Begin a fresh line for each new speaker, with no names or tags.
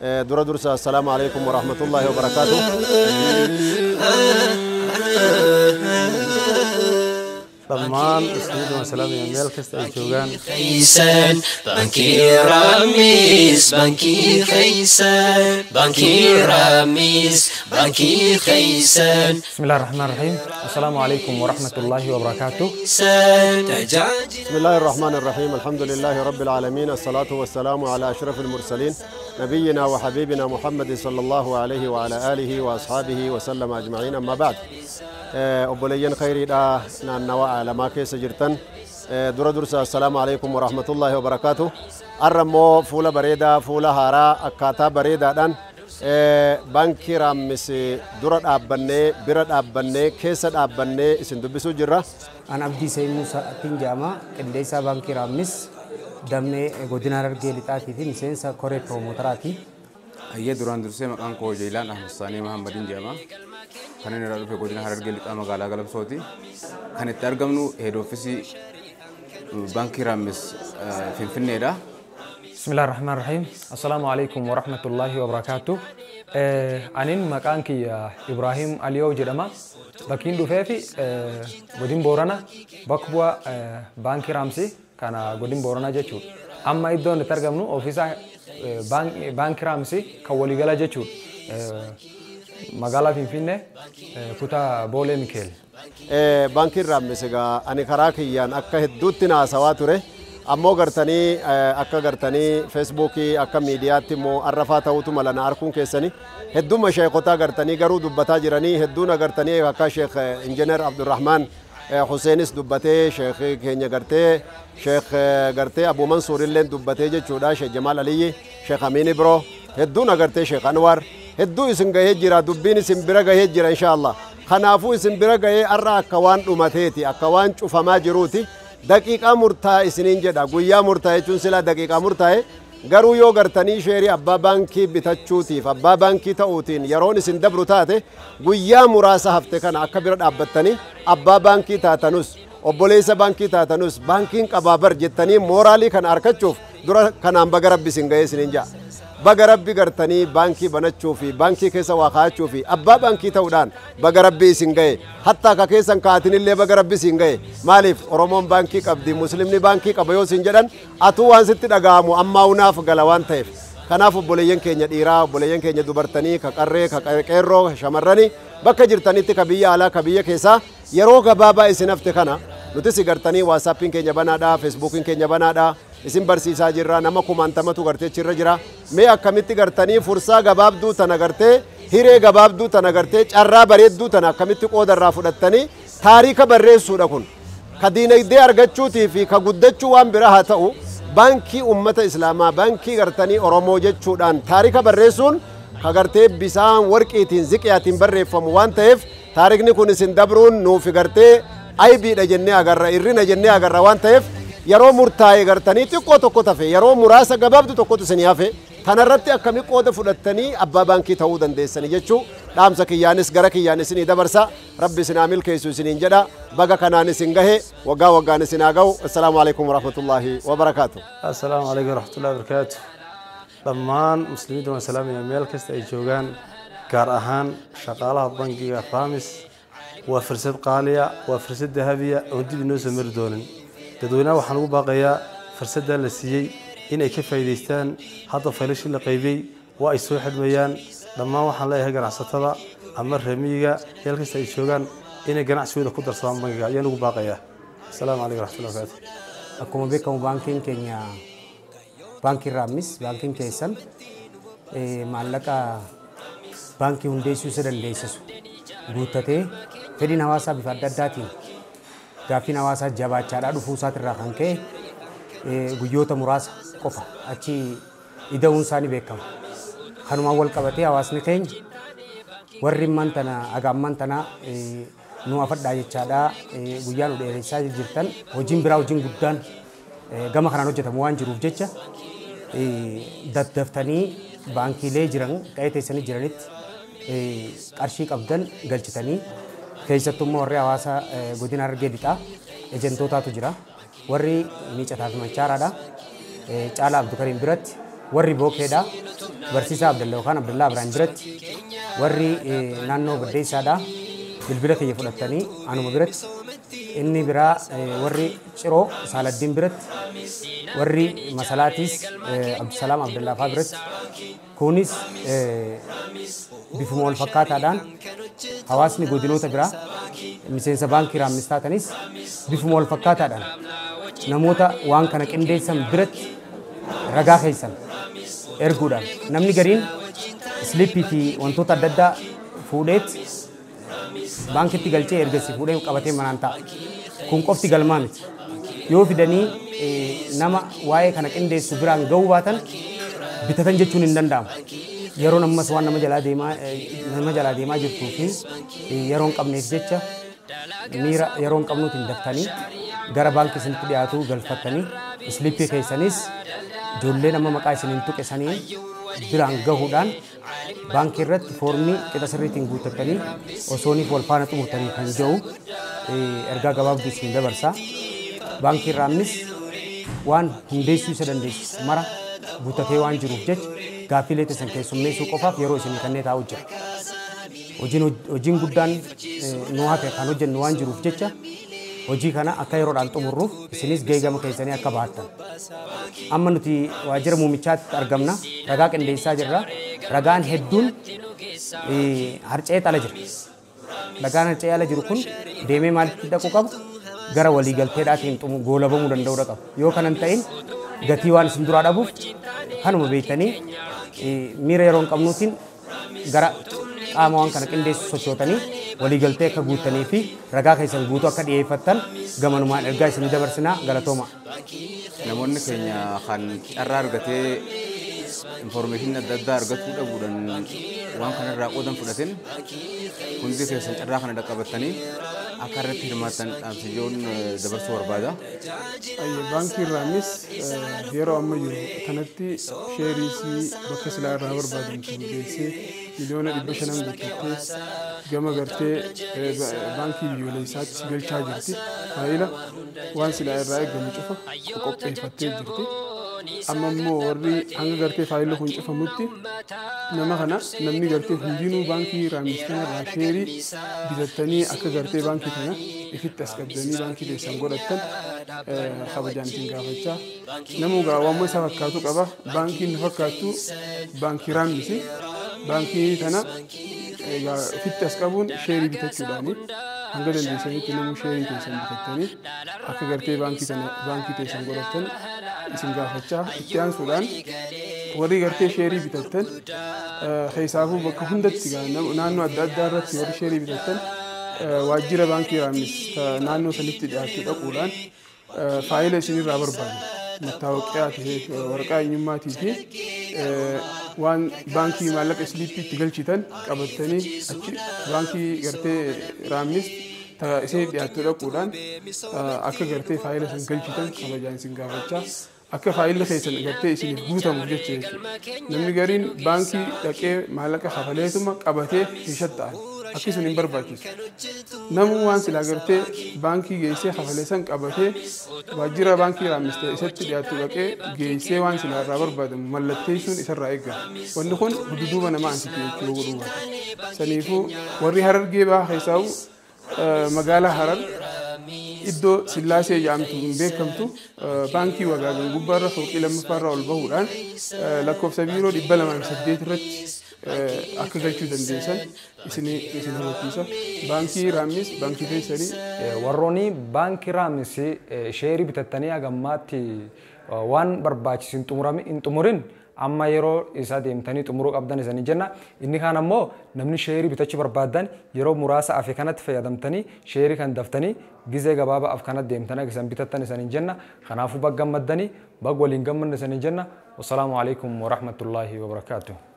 Dura dursa, assalaamu alaikum warahmatullaahi wabarakaatu.
Dhammaan muslimiinta waan salaamaya meel kasta ay joogaan.
Khaysan Banki Ramis, Banki Khaysan, Banki Ramis, Banki Khaysan.
بسم الله الرحمن الرحيم، السلام عليكم ورحمة الله وبركاته.
تجاجل.
بسم الله الرحمن الرحيم، الحمد لله رب العالمين، الصلاة والسلام على أشرف المرسلين، نبينا وحبيبنا محمد صلى الله عليه وعلى آله وأصحابه وسلم أجمعين، أما بعد. Obboleeyyan khayriidha naannawa aalamaa keessa jirtan, dura dursa assalaamu alaikum warahmatullaahi wabarakaatu. Arra immoo fuula bareedaa, fuula haaraa, akkaataa bareedaadhaan baankii Raammis dura dhaabbannee, bira dhaabbannee, keessa dhaabbannee isin dubbisuu jirra.
An Abdii Sayyid Musaatiin jedhama. Qindeessaa Baankii Raammis damee godina Harargee Lixaatii fi miseensa koree piroomotaraati.
Hayyee, duraan dursee maqaan koo Jeelaan Ahmad Saanii Mahammadiin jedhama. Kan inni irraa dhufe godina Harargee Lixaa magaalaa Galamsooti. Kan itti argamnu head office baankii Raammis Finfinneedha.
بسم الله الرحمن الرحيم، السلام عليكم ورحمة الله وبركاته. Anin maqaan kiyya Ibrahim Aliyoo jedhama. Bakkiin dhufeefi godin Boorana, bakka bu'aa baankii Raamsii kana godin Booranaa jechuudha. Amma iddoon itti argamnu ofiisa baankii Raamsii kan waliigala jechuudha. Magaalaa Finfinnee, kutaa Boolee Mikeel.
Baankiin Raammis egaa ani karaa kiyyaan akka hedduutti naasawaa ture. Ammoo gartanii akka gartanii Feesbuukii akka miidiyaatti immoo arrafaa ta'utu mala na arguun keessanii hedduma sheekotaa gartanii garuu dubbataa jiranii hedduun agartanii akka Sheekh Injiinar Abdurrahmaan Huseenis dubbatee, sheekh keenya gartee Sheekh gartee Abu Mansuur illeen dubbatee jechuudha, Sheekh Jamaal Aliyyi, Sheekh Amiin Ibro, hedduun agartee Sheekh Anwar hedduu isin gahee jira, dubbiin isin bira gahee jira insha Allah. Kanaafuu isin bira gahee arra akka waan dhumateeti, akka waan cufamaa jiruuti. Daqiiqaa murtaa'e isiniin jedha. Guyyaa murtaa'e jechuun silaa daqiiqaa murtaa'e garuu yoo gartanii sheerii abbaa baankii bitachuutiif abbaa baankii ta'uutiin yeroon isin dabru taate, guyyaa muraasa hafte kana akka bira dhaabbattanii abbaa baankii taatanus, obboleessa baankii taatanus, baankiin qabaa bar jettanii mooraalii kana argachuuf dura kanaan baga Rabbi isin ga'ee isiniin ja'a. Baga Rabbi gartanii baankii banachuu fi baankii keessa waa kaa'achuu fi abbaa baankii ta'uudhaan baga Rabbi isin ga'e. Hattaa ka keessan kaa'atinillee baga Rabbi isin ga'e. Maaliif? Oromoon baankii qabdi, muslimni baankii qaba yoo isin jedhan atuu waan sitti dhaga'amu ammaa unaaf gala waan ta'eef. Kanaaf obboleeyyan keenya dhiiraa, obboleeyyan keenya dubartanii, ka qarree, ka qeerroo, shamarranii, bakka jirtanitti, ka biyya alaa, ka biyya keessaa, yeroo gabaabaa isin hafte kana nutis gartanii WhatsAppiin keenya banaadha, Feesbuukiin keenya banaadha, isin barsiisaa jirra, nama kumaantamatu gartee achirra jira. Mee akkamitti gartanii fursaa gabaabduu tana gartee, hiree gabaabduu tana gartee, carraa bareedduu tana akkamitti qooda irraa fudhattanii taarika barreessuudha kun. Ka diinagdee argachuutii fi ka guddachuu waan biraa haa ta'u, baankii ummata islaamaa, baankii gartanii Oromoo jechuudhaan taarika barreessuun ka gartee bisaan warqiitiin ziqiyaatiin barreeffamu waan ta'eef, taarikni kun isin dabruun nuufi gartee aybiidha jennee agarra, irrina jennee agarra waan ta'eef, yeroo murtaa'e gartanii xiqqoo tokko tafe, yeroo muraasa gabaabdu tokkotu isinii hafe tanarratti akkami qooda fudhattanii abbaa baankii ta'uu dandeessanii jechuu dhaamsa kiyyaanis gara kiyyaan isinii dabarsa. Rabbi isinaa milkeessu isiniin jedha. Baga kanaan isin gahe, waggaa waggaan isin haa ga'u. Assalaamu alaikum warahmatullaahi wabarakaatu.
Assalaamu calaykum waraxmatullahi wabarakaatu. Dhammaan muslimiinta waan salaamaya meel kasta ay joogaan, gaar ahaan shaqaalaha bangiga Raamis. Waa fursad qaaliya, waa fursad dahabiya oon dib inoo soo mari doonin. Dadweynaha waxaan ugu baaqayaa fursaddaa la siiyey in ay ka faa'iidaystaan. Hadda faylashii la qaybiyey waa ay soo xidhmayaan dhammaan. Waxaan leeyahay ganacsatada ama ramiyiga meel kasta ay joogaan inay ganacsigooda ku darsadaan bangiga ayaan ugu baaqayaa. Asalaamu calaykum waraxmatullahi wabarakaatu.
Akkuma beekamu baankiin keenya, baankiin Raammis, baankiin keessan maallaqa baankii hundeessuu isa dandeessisu guuttatee, fedhiin hawaasaa bifa adda addaatiin gaaffiin hawaasaa jabaachaadhaa dhufuu isaatirraa kan ka'e guyyoota muraasa qofa achi ida'uun isaa ni beekama. Kanumaan wal qabatee hawaasni keenya warri ammaan tana aga ammaan tana nu afadhaa jechaadhaa guyyaa nu dheeressaa jirtan, hojiin biraa, hojiin guddaan gama kanaan hojjetamu waan jiruuf jecha, daddaftanii baankiilee jiran qa'ee teessanii jiranitti qarshii qabdan galchitanii, keessattuu warri hawaasa godina Harargee Lixaa ejentootaatu jira. Warri Miicataa fi Machaaraadha. Caalaa Abdukariin biratti warri Bookeedha. Barsiisaa Abdallaa yookaan Abdallaa Ibrahim biratti, warri naannoo Baddeessaadhaa bilbila kiyya fudhattanii anuma biratti, inni biraa warri Ciroo Saaladdiin biratti, warri Masalaatiis Abdusalaam Abdallaa fa'aa biratti. Kunis bifuma wal fakkaataadhaan hawaasni godinoota biraa miseensa baankii Raammis taatanis bifuma wal fakkaataadhaan namoota waan kana qindeessan biratti ragaa keessan erguudhaan, namni gariin slippii fi wantoota adda addaa fuudheet baankitti galchee ergasii fuudhee qabatee manaan ta'a. Kun qofti galmaa miti. Yoo fidanii nama waa'ee kana qindeessu biraan ga'uu baatan bitatan jechuun hin danda'amu. Yeroon ammas waan nama jalaa deemaa jirtuu fi yeroo hin qabneef jecha miira yeroo hin qabnuutiin daftanii gara baankii isinitti dhiyaatu galfattanii slippii keessanis ijoollee nama maqaa isiniin tuqe sanii biraan gahuudhaan baankii irratti foormii qixa sirriitiin guuttattanii osooniif wal faana xumurtanii kan jiru ergaa gabaabduu isin dabarsa. Baankii Raammis waan hundeessuu isa dandeessisu mara guuttatee waan jiruuf jecha gaaffiilee teessan keessummeessuu qofaaf yeroo isin kennee taa'u jira. Hojiin guddaan nu hafe kan hojjennu waan jiruuf jecha hojii kana akka yeroodhaan xumurruuf isinis gahee gama keessanii akka bahattan. Amma nuti waajjira muummichaatti argamna. Ragaa qindeessaa jirra. Ragaan hedduun harca'ee ala jira. Ragaan harca'ee ala jiru kun deemee maalitti dhaquu qabu? Gara waliigalteedhaatiin goolabamuu danda'uu qaba. Yoo kana hin ta'in gatii waan isin duraa dhabuuf kanuma beektanii miira yeroo hin qabnuutiin gara qaama waan kana qindeessu sochootanii waliigaltee akka guuttanii fi ragaa keessan guutuu akka dhiyeeffattan gamanumaan ergaa isinii dabarsinaa. Galatooma.
Namoonni keenya kan carraa argatee information adda addaa argachuu dhabuudhaan waan kanarraa qoodan fudhatin hundi keessan carraa kana dhaqqabattanii akka irratti hirmaattan dhaamsiyyoon dabarsuu barbaada.
Baankii Raammis yeroo amma jiru kanatti sheeriisii bakka silaa irraa barbaadamtu geessee 500,000,000 guuttattee gama gartee baankii biyyoolessaatti galchaa jirti. Faayila waan silaa irraa eegamu cufa qopheeffattee jirti. Amma immoo warri hanga gartee faayilli kun cufamutti nama kana namni gartee hundinuu baankii Raammis kanarraa sheerii bitattanii akka gartee baankii kana ifitti as qabdanii baankii keessan godhattan kabajaan isin gaafachaa. Namuu waammoo isa fakkaatu qaba. Baankiin nu fakkaattu baankii Raammisi. Baankii kana ifitti as qabuun sheerii bitachuudhaani hanga dandeessanitti namuu sheerii keessan bitattanii akka gartee baankii kana baankii keessan godhattan isin gaafachaa. Itti aansuudhaan warri gartee sheerii bitattan keessaafuu bakka hundatti naannoo adda addaa irratti warri sheerii bitattan waajjira baankii Raammis naannoo sanitti dhiyaachuu dhaquudhaan faayila isinirraa barbaadu mattaawoqiyaa ta'ee waraqaa eenyummaatii fi waan baankii maallaqa isliippii itti galchitan qabattanii achi baankii gartee Raammis isin dhiyaachuu dhaquudhaan akka gartee faayila san galchitan kabajaan isin gaafachaa. Akka faayilli keessan gartee isiniif guutamuuf jecha jechuudha. Namni gariin baankii dhaqee maallaqa kafaleetuma qabatee keeshatti ta'an akki sun hin barbaachisu. Namuu waan silaa gartee baankii geessee kafalee san qabatee waajjira baankii Raammis ta'e isatti dhiyaatu dhaqee geessee waan silaa irraa barbaadamu mallatteessuun isarraa eegama. Wanni kun duduuba nama ansiti jechuu godhuu baata. Saniifuu warri Harargee bahaa keessaa'u magaalaa Harar iddoo Sillaasee jedhamtu hin beekamtu baankii Wagaagan gubbaarra fooqii lammaffaarra ol bahuudhaan lakkoofsa biiroo 208 irratti akka galchuu dandeessan isin hubachiisa. Baankii Raammis baankii keessanii
warroonni baankii Raammis sheerii bitattanii hagammaatti waan barbaachisu hin xumurin amma yeroo isaa deemtanii xumuruu qabdan isanii jenna. Inni kaan ammoo namni sheerii bitachuu barbaadan yeroo muraasa afe kanatti fayyadamtanii sheerii kan daftanii gizee gabaabaa af kanatti deemtanii akka isan bitattan isanii jenna. Kanaafuu bag gammaddanii bag waliin gammanne isanii jenna. Wassalaamu alaikum warahmatullaahi wabarakaatuh.